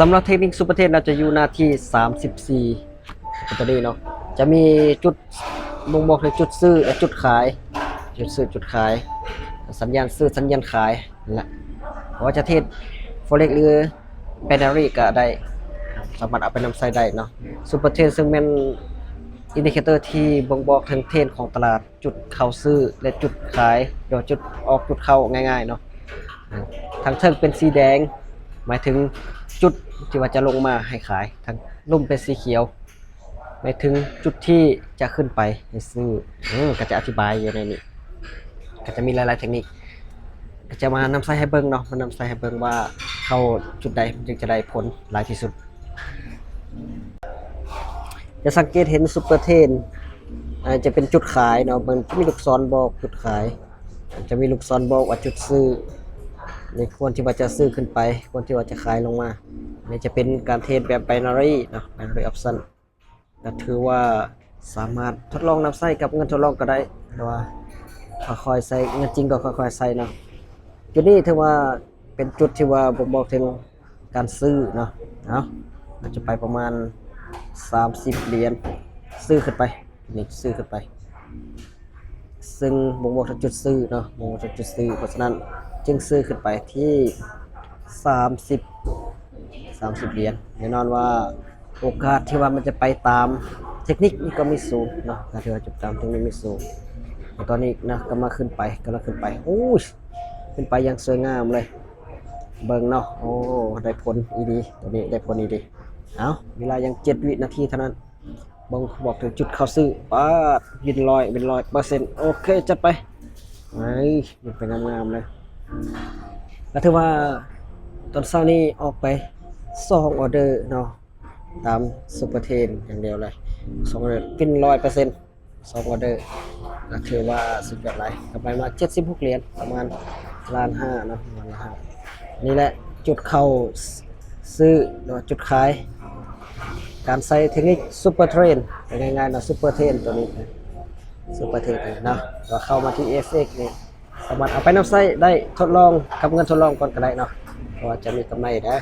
ສຳລັບເທັກນິກ Super Trade ເນາະ ຈະຢູ່ໜ້າທີສາມສິບສີ່ ຕົວນີ້ເນາະ ຈະມີຈຸດບົ່ງບອກເຖິງຈຸດຊື້ ແລະ ຈຸດຂາຍ ຈຸດຊື້ ຈຸດຂາຍ ສັນຍານຊື້ ສັນຍານຂາຍ ແລະ ບໍ່ວ່າຈະເທຣດ Forex ຫຼື Binary ກໍໄດ້ ສາມາດເອົາໄປນຳໃຊ້ໄດ້ເນາະ. Super Trade ເຊິ່ງແມ່ນ Indicator ທີ່ບົ່ງບອກເຖິງເທຣນຂອງຕະຫຼາດ ຈຸດເຂົ້າຊື້ ແລະ ຈຸດຂາຍ ຫຼືວ່າຈຸດອອກຈຸດເຂົ້າ ງ່າຍໆເນາະ. ທາງເທິງເປັນສີແດງ ໝາຍເຖິງຈຸດທີ່ວ່າຈະລົງມາໃຫ້ຂາຍ, ທາງລຸ່ມເປັນສີຂຽວ ໝາຍເຖິງຈຸດທີ່ຈະຂຶ້ນໄປໃຫ້ຊື້. ເອີ ກໍຈະອະທິບາຍຢູ່ໃນນີ້ ກໍຈະມີຫຼາຍໆເທັກນິກ ກໍຈະມານຳໃຊ້ໃຫ້ເບິ່ງເນາະ, ມານຳໃຊ້ໃຫ້ເບິ່ງວ່າເຂົ້າຈຸດໃດມັນຈຶ່ງຈະໄດ້ຜົນຫຼາຍທີ່ສຸດ. ຈະສັງເກດເຫັນ Super Trade ອາ ຈະເປັນຈຸດຂາຍເນາະ, ມັນຈະມີລູກສອນບອກຈຸດຂາຍ, ຈະມີລູກສອນບອກວ່າຈຸດຊື້ ໃນຄວນທີ່ວ່າຈະຊື້ຂຶ້ນໄປ, ຄວນທີ່ວ່າຈະຂາຍລົງມາ. ອັນນີ້ຈະເປັນການເທຣດແບບ Binary ເນາະ, Binary Option ກໍຖືວ່າສາມາດທົດລອງນຳໃຊ້ກັບເງິນທົດລອງກໍໄດ້ ແຕ່ວ່າຄ່ອຍໆໃຊ້, ເງິນຈິງກໍຄ່ອຍໆໃຊ້ເນາະ. ຈຸດນີ້ຖືວ່າເປັນຈຸດທີ່ວ່າບົ່ງບອກເຖິງການຊື້ເນາະ. ເອົາ ອາດຈະໄປປະມານສາມສິບຫຼຽນ ຊື້ຂຶ້ນໄປ, ນີ້ຊື້ຂຶ້ນໄປ ເຊິ່ງບົ່ງບອກເຖິງຈຸດຊື້ເນາະ, ບົ່ງບອກເຖິງຈຸດຊື້, ເພາະສະນັ້ນຈຶ່ງຊື້ຂຶ້ນໄປທີ່ສາມສິບ ສາມສິບຫຼຽນ. ແນ່ນອນວ່າໂອກາດທີ່ວ່າມັນຈະໄປຕາມເທັກນິກນີ້ກໍມີສູງເນາະ, ໂອກາດທີ່ວ່າຈະຕາມເທັກນິກມີສູງ. ແລະ ຕອນນີ້ນະ ກຳລັງຂຶ້ນໄປ, ກຳລັງຂຶ້ນໄປ. ໂອ້ຍ ຂຶ້ນໄປຢ່າງສວຍງາມເລີຍ. ເບິ່ງເນາະ, ໂອ້ ໄດ້ຜົນອີ່ຫຼີ, ຕົວນີ້ໄດ້ຜົນອີ່ຫຼີ. ເອົ້າ ເວລາຍັງເຈັດວິນາທີເທົ່ານັ້ນ. ບົ່ງບອກເຖິງຈຸດເຂົ້າຊື້. ປາດ ວິນຮ້ອຍ ວິນຮ້ອຍເປີເຊັນ. ໂອເຄ ຈັດໄປ. ເອີຍ ວິນໄປງາມໆເລີຍ. ກໍຖືວ່າຕອນເຊົ້ານີ້ອອກໄປສອງອໍເດີເນາະ, ຕາມ Super Trade ຢ່າງດຽວເລີຍ. ສອງອໍເດີ ວິນຮ້ອຍເປີເຊັນ ສອງອໍເດີ ກໍຖືວ່າສຸດຍອດຫຼາຍ. ກຳໄລມາເຈັດສິບຫົກຫຼຽນ ປະມານລ້ານຫ້າເນາະ, ປະມານລ້ານຫ້າ. ນີ້ແຫຼະຈຸດເຂົ້າຊື້ ຫຼືວ່າຈຸດຂາຍ, ການໃຊ້ເທັກນິກ Super Trade ກໍງ່າຍໆເນາະ, Super Trade ຕົວນີ້ Super Trade ເນາະ. ກໍເຂົ້າມາທີ່ FX ນີ້ ສາມາດເອົາໄປນຳໃຊ້ໄດ້, ທົດລອງກັບເງິນທົດລອງກ່ອນກໍໄດ້ເນາະ, ເພາະວ່າຈະມີກຳໄລເດີ.